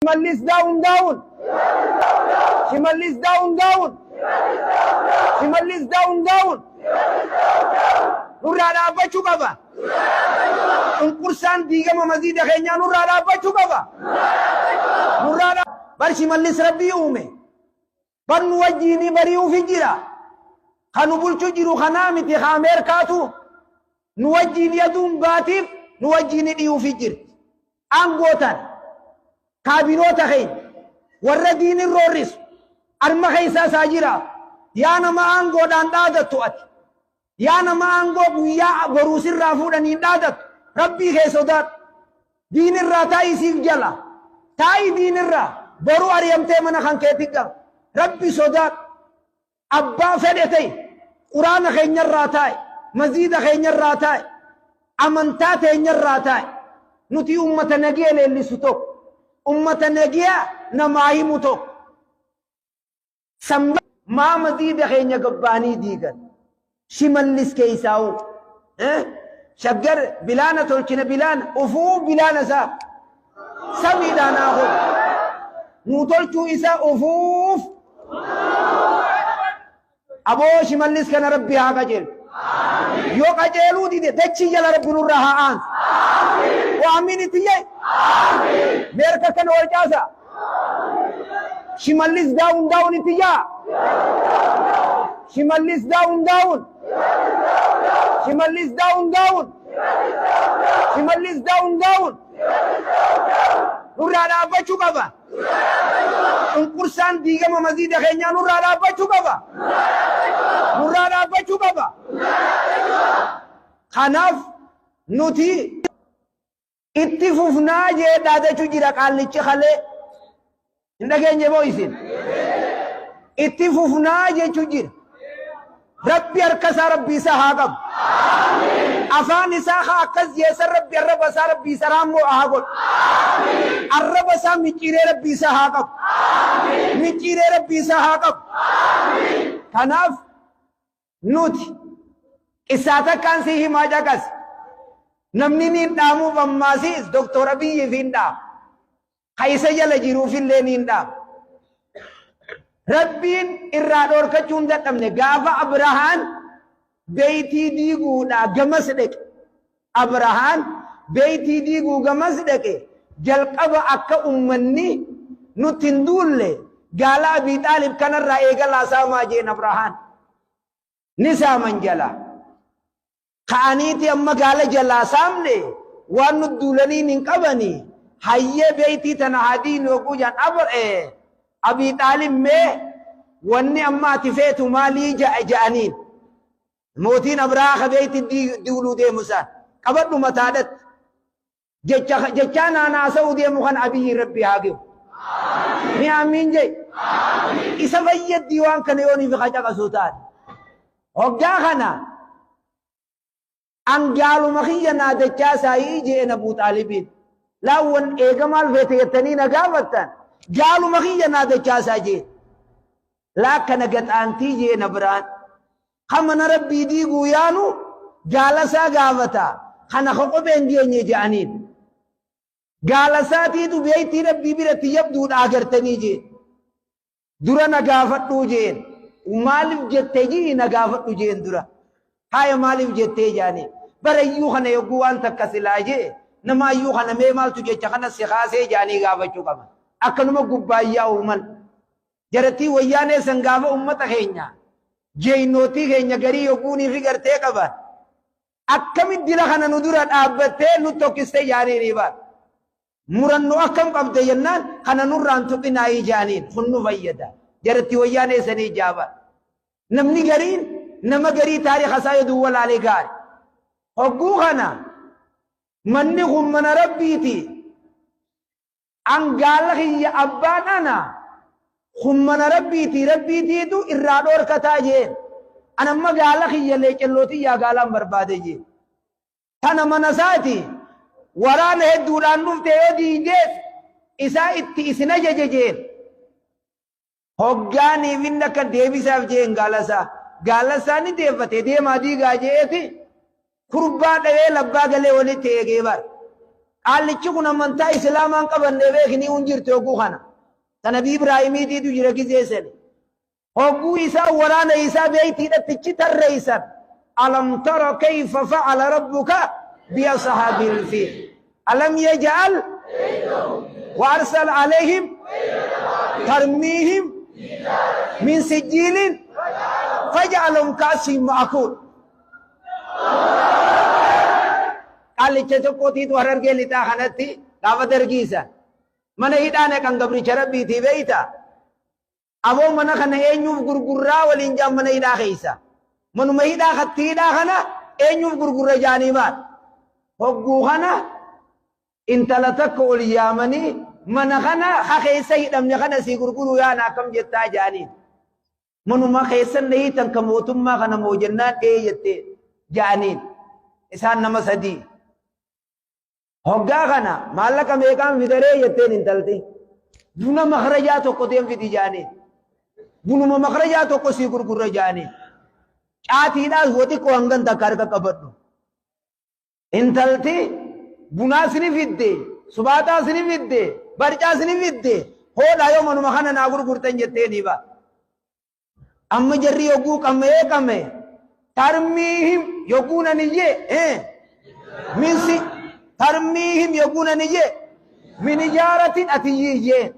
Shimallis down down. Shimallis down down. Shimallis down down. Nurraa dhaabbachuu qaba. Cunqursaan diigama masjiida keenyaa nurraa dhaabbachuu qaba. Nurraa bar Shimallis Rabbii uume. Bar nu wajjiinii bari'uufi jira. Kan nu bulchu jiru kanaa miti ka Ameerikaatu nu wajjiin yaduun baatiif nu wajjiin dhiyuufi jirti. Aangootan kaabinoota keenya warra diinin roorrisu arma keessaa isaa jira. Yaa nama aangoodhaan dhaadattu ati. Yaa nama aangoo guyyaa boruu sirraa fuudhaniin dhaadattu, Rabbii kee sodaadhu. Diinirraa taa'i siif jala. Taa'i diinirraa boruu ari'amtee mana kan keetti gala. Rabbi sodaadhu. Abbaa fedhe ta'i. Quraana keenyarraa taa'i. Masjiida keenyarraa taa'i. Amantaa teenyarraa taa'i. Nuti ummata nagaya leellisu tokko. Ummata nagaya namaa himu tokko. San maa masjiida keenya gabbaanii diigan. Shimallis keeysaa'u. Shaggar bilaana tolchina bilaana ufuu bilaana isaa samiidhaan haa godhu. Nuu tolchuu isaa ufuuf. Aboo Shimallis kana Rabbi haa qajeelu. Yoo qajeeluu dide dachii jala Rabbi nurraa haa aansu. Waa amiin itti jee. Mee harka kana wal caasa. Shimallis down down itti jaa. Shimallis down down. Shimallis down down. Shimallis down down. Nurraa dhaabbachuu qaba. Cunqursaan diigama masjiida keenyaa nurraa dhaabbachuu qaba. Nurraa dhaabbachuu qaba. Kanaaf nuti itti fufnaa jee dhaadachuu jira qaallichi kalee. Hin dhageenye moo isin? Itti fufnaa jechuu jira. Rabbi harka isaa Rabbi isaa haa qabu. Afaan isaa haa akkas jeessan Rabbi arraba isaa Rabbi isa raammoo haa godhu. Arraba isaa micciiree Rabbi isaa haa qabu. Micciiree Rabbi isaa haa qabu. Kanaaf nuti qissaa takkaan si himaa caqas. Namni niin dhaamuuf ammaasiis Doktor Abiyyiif hin dhaamu. Ka isa jala jiruufillee niin dhaama. Rabbiin irraa dhoorkachuu hin dadhabne gaafa Abrahaan beeytii diiguudhaa gamas dhaqe. Abrahaan beeytii diiguu gamas dhaqe jalqaba akka ummanni nutti hin duulle gaala Abii Xaalib kanarraa eegalaa saamaa jeen Abrahaan. Ni saaman jalaa. Ka'aniiti amma gaala jalaa saamne waan nu duulaniin hin qabani hayyee beeytii tana haa diinu yogguu jedhan abr Abii Xaalib mee wanni amma ati feetu maalii ja'aniin mootiin Abrahaa ka beeyti duuluu deemu isaan qabadhu mataadhatti Jecha jechaa naan haasa'uu deemu kan Abiyyiin Rabbi haa ge'u. Ni aamiin jee. Isa fayyaddi waan kana yoonii fi caqasuu taate. Hoggaa kana an gaaluma kiyya naa dachaa saayii jeen Abuu Xaalibiin. Laawwan eega maal feete jettanii na gaafattan gaaluma kiyya naa dachaa isaa jeen. Laa kana gaxaantii jeen Abraan. Ka mana Rabbii diiguu yaanu gaala isaa gaafata, kana ka kophee hin geenye je'aniin. Gaala isaatiitu beeytii Rabbii biratti jabduudha agartanii jeen. Dura na gaafadhuu jeen. Maalif jette ji'i na gaafadhu jeen dura. Haaya maalif jettee je'aniin. Barayyuu kana yogguu waan takka silaa je'e nama ayyuu kana mee maaltu jecha kana si kaasee je'anii gaafachuu qaban. Akkanuma gubbaan yaa'uu mal. Jarattiin wayyaanee san gaafa ummata keenya jeeynootii keenya garii yogguunii fi gartee qaban akkami dila kana nu dura dhaabbattee nu tokkiste jaaniinii baar. Murannoo akkam qabde jennaan kana nurraan tuqinaayii jaaniin kun nu fayyada. Jarattii wayyaanee sanii jaaban. Namni gariin nama garii taarika isaa yoo duwwa laalee gaari. Hogguu kana manni kun mana Rabbiiti. An gaala kiyya abbaan ana kun mana Rabbiitii Rabbiitiitu irraa dhoorkataa jeen. An amma gaala kiyya leecelloo tiyyaa gaalaan barbaade jeen. Tana mana isaati waraana hedduudhaan dhufte yoo diiydees isaa itti isin ajaje jeen. Hoggaaniif inni akka deebisaaf jeen gaala isaa. Gaala isaa ni deeffate deemaa diigaa je'eeti kurbaa dhawee labbaa galee walitti eegee bar. Qaallichi kun amantaa Islaamaan qabannee beeknii hun jirtu yogguu kana. Ta Nabii Ibraahimiitiitu jira gizee sani. Hogguu isaa waraana isaa beeytiidhattichi tarreeysan. Alam tara kayfa fa'ala rabbuka bi ashabil fiil. Alam yaj'al wa arsala alayhim tarmiihim min sijjiilin faj'alahum ka'asfin ma'kuul. Qaallicha tokkootiitu Harargee Lixaa kanatti gaafa dargiisa. Mana hidhaa naqan gabricha rabbiitii beeyta. Aboo mana kana eenyuuf gurgurraa waliin jaan mana hidhaa keessa. Manuma hidhaa katti hidhaa kana eenyuuf gurgurra jaanii maal. Hogguu kana intala takka ol yaamanii mana kana ha keessa hidhamne kana sii gurguruu yaana akkam jettaa jaaniin. Manuma keessan na hiitan ka mootummaa kana moo jennaan ee jette ja'aniin. Isaan nama sadii. Hoggaa kana maallaqa meeqaan fidaree jetteen intalti. Buna makrajaa tokko teen fidi ja'aniin. Bunuma makrajaa tokko sii gurgurra ja'aniin. Caatiidhaas wa xiqqoo hangan takka harka qabadhu. Intalti bunaas ni fidde, subaataas ni fidde, barcaas ni fidde, hoodhaa yoo manuma kana naa gurgurtan jettee ni ba. Amma jarri yogguu qama'ee qama'e tarmiihim yogguu nan iyyee minsi tarmiihim yogguu nan iyyee min ijaaratin ati iyyee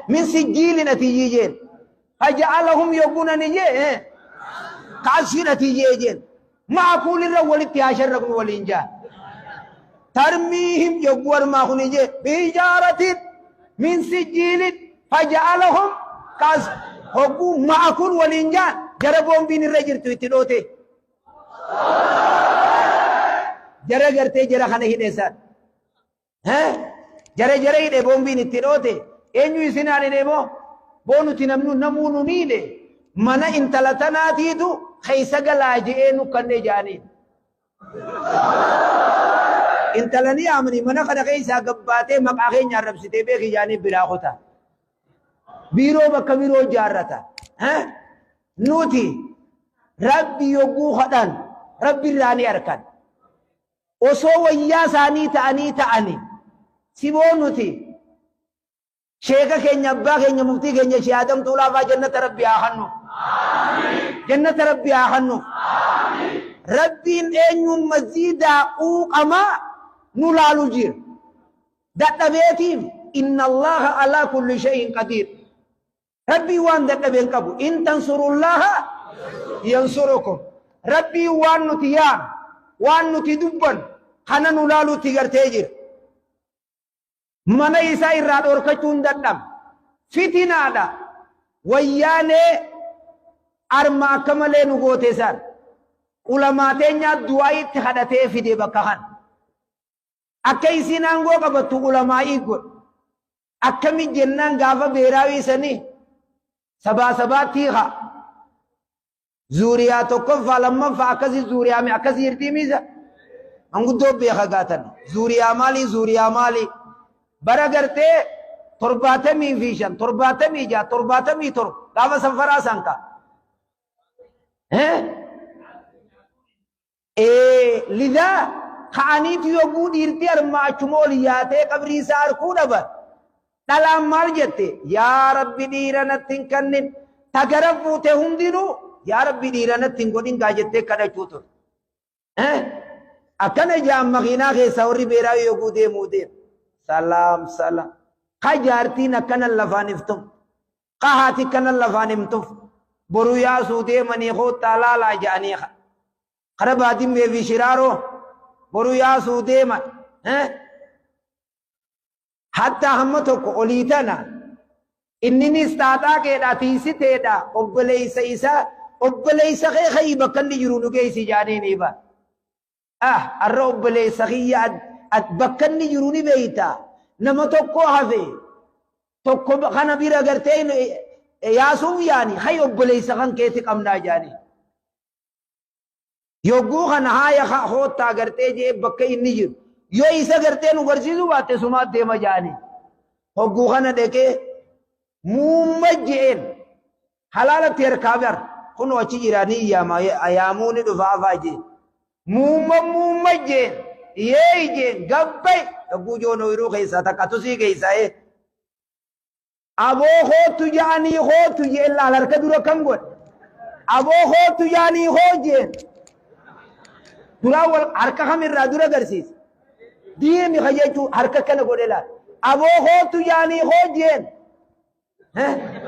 min sijjiilin ati iyyee faja'alahum yogguu nan iyyee ka'asfiin ati iyyee jeen ma'akuulirra walitti haa sharraqnu waliin jaa tarmiihim yogguu armaa kun iyyee biijaaratin min sijjiilin faja'alahum kaas hogguu ma'akuul waliin jaan jara boombiin irra jirtu itti dhoote jara gartee jara kana hidheessan Jara jara hidhe boombiin itti dhoote eenyu isin haan hidhe moo boo nuti namnu namuu nu miidhe mana intala tanaatiitu keessa galaa je'ee nu kannee jaaniin. Intala ni yaamanii mana kana keessaa gabbaatee maqaa keenya arrabsitee beeki jaanii biraa kuta. Biiroo bakka biroo ijaarrata. Nuti rabbi yogguu kadhan rabbi irraa ni arkan. Osoo wayyaa isaanii ta'anii ta'ani siboo nuti sheeka keenya abbaa keenya muftii keenya shee Adam Tuulaafaa jannata rabbi haa kennu. Jannata rabbi haa kennu. Rabbiin eenyuun maziidaa quuqamaa nu laalu jira. Dadhabeetiif inna Allaha alaa kulli shay'in qadiir. Rabbiin waan dadhabe hin qabu. In tansurullaha yansurukum. Rabbiin waan nuti yaanu, waan nuti dubbannu kana nu laaluutti gartee jira. Mana isaa irraa dhorkachuu hin dadhabne. Fitinaadha. Wayyaanee arma akka malee nu goote isaan. Ulamaa teenyaa du'aayitti kadhatee fide bakka kana. Akka isiin aangoo qabattu ulamaa'ii godhe. Akkami jennaan gaafa beeraawii sanii sabaa sabaatti hiika. Zuuriyaa tokkoffaa lammaffaa akkasii zuuriyaa mi akkasii jirtii miisa. Manguddoo beeka gaatan. Zuuriyaa maalii zuuriyaa maalii. Bara gartee 75 76 77 gaafa sanfaraa sanka. Ee lidaa ka'aniitu yogguu dhiirti armaa achuma ol yaatee qabrii isaa arkuu dhaban. Dhalaan maal jette? Yaa Rabbi dhiira natti hin kannin. Ta gara fuute hundinuu yaa Rabbi dhiira natti hin godhin gaa jettee kadhachuu turte. Akkana jaan makiinaa keessaa warri beeraa yogguu deemuu deemu. Salaam salaam. Ka jaartiin akkana lafaan iftum. Ka haati akkana lafaan himtuf. Boru yaasuu deemanii koottaa laalaa ja'anii kara baadimmee fi shiraaroo boru yaasuu deeman. Hatta hamma tokko olii tana inninis xaaxaa keedha tiisiteedha obboleessa isaa obboleessa kee ka'ii bakka inni jiru nu geessi jaanii ni ba. Ah arra obboleessa kiyya bakka inni jiru ni beeyta nama tokko hafe tokko kana bira gartee yaasuuf yaani hay obboleessa kan keeti qabnaa jaanii. Yogguu kana haaya koottaa gartee jee bakka inni jiru. Yoo isa gartee nu barsiisuu baatte sumaa deema jaanii. Hogguu kana dhaqee muumma je'een halaalatti harkaa bar kunoo achi jira ni yaama yaamuu ni dhufa afaa jee. Muumma muumma jeen Yee jeen gabbay yogguu joon ooyiruu keessaa takka tusii keessaa ee. Aboo koottu ja'anii koottu jeen laal harka dura kam godhe. Aboo koottu ja'anii koo jeen. Duraa wal harka kamirraa dura garsiisa. Diimi ka jechuu harka kana godhe laal. Aboo koottu ja'anii koo jeen.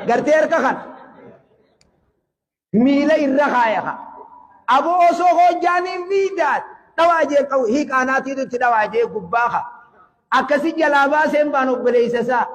Gartee harka kana. Miila irra kaaya ka. Aboo osoo hojjaaniin fiidaat dhawaa jee qabu hiiqaanaatiitu itti dhawaa jee gubbaa ka. Akkasi jalaa baaseen baan obboleessa isaa.